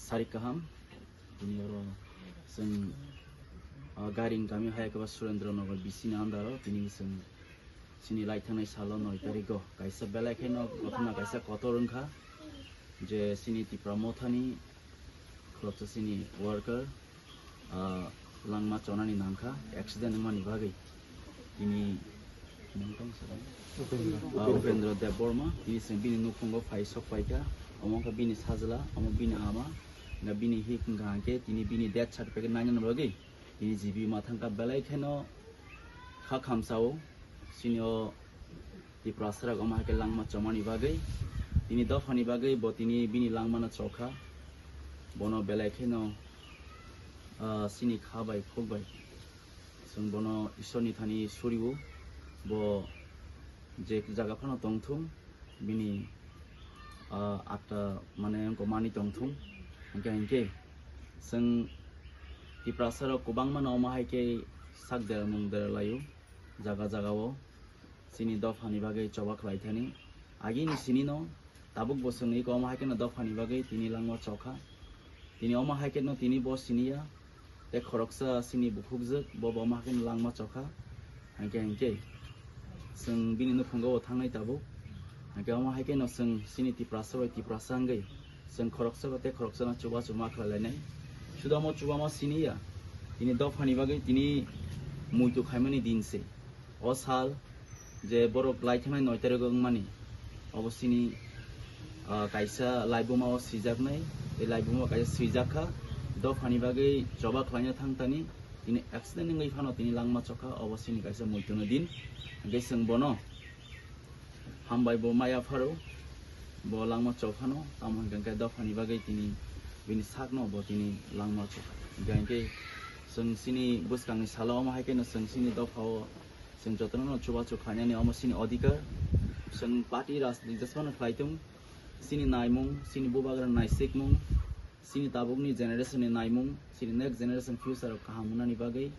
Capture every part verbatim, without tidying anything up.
Sarik kaham, tini oro chwng, ah, Gairing kami hai khe ba Surendra Nagar B C ni under o tini chwng chini lai thangnai salo noi tarigo kaisa belai kheno ghotona kaisa kotor wngkha je chini Tipra Mothani khoroksa chini worker, ah, langma chonani nangkha accident wngmani bagwi. Tini, ah, Upendra Debbarma, tini se bini nukhungo phai sok paikha, omo wngkha bini sajla, omo bini ama, na bini hik wngkha hwnkhe tini bini death certificate nainani bagwi tini G B ma thangkha belai kheno kha khamsao, chini o Tiprasa rok omo hai khe langma chomani bagwi, tini dophani bagwi bo tini bini langmano chokha, bono belai kheno, ah, chini kha bai khuk bai chwng bono Ishorni thani suriwo, bo je jaga phano tongthung, bini, ah, atta mane wngkha mani tongthung, hwnkhe hwnkhe chwng Tiprasa rok kwbangma no omo hai khe sak dera mung dera laio jaga jaga o. Chini dophani bagwi choba khlai thani. Agini sinino tabuk bo chwng iko omo hai kheno dophani bagwi tini langma chokha. Tini omo hai kheno tini bo siniya. Tei khoroksa chini bukhukjwk bo bo omo hai kheno langma chokha. Hwnkhe hwnkhe chwng bini nukhungo bo thangnai tabuk. Hwnkhe omo hai kheno chwng chini Tiprasa bai Tiprasa wngwi chwng khoroksa tei khoroksano chubachu ma khlai lainai. Suda omo chubama siniya. Tini dophani bagwi tini muitu khaimani din se. O sal je borok lai thangnai noi tarik wngmani, obo chini, ah, kaisa laibuma o swijaknai, tei laibuma o kaisa swijak kha, dophani bagwi choba khlaina thang tani, tini accident wngwi phano tini langma chokha, obo chini kaisa muitu ni din. Hwnkhe chwng bono hambai bo maya pharo, bo langma chophano, tamo hwnkhe dophani bagwi tini bini sakno bo tini langma chokha. Hwnkhe chwng chini bwskangni salo omo hai kheno chwng chini dophao chwng jotono chubachu khlainani omo chini odhikar. Chwng party rajniti jesmano khlai tongo. Chini naimung, chini bubagra naisikmung, chini tabukni generation ni naimung, chini next generation future rok kaham wngnani bagwi,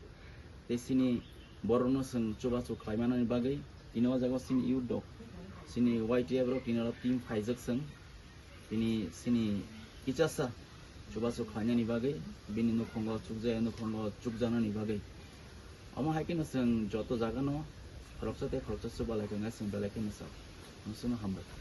tei chini borokno chwng chubachu khlai manani bagwi, tini o jaga o chini youth rok, chini Y T F rok tini oro team phaijak chwng. Tini chini kichasa chubachu khlainani bagwi, bini nukhungo chukjaya nukhungo chukjaknani bagwi. Omo hai kheno chwng joto jagano khoroksa tei khoroksa chubalai khe wngkha chwng belai kheno sa. Nungsino hambai.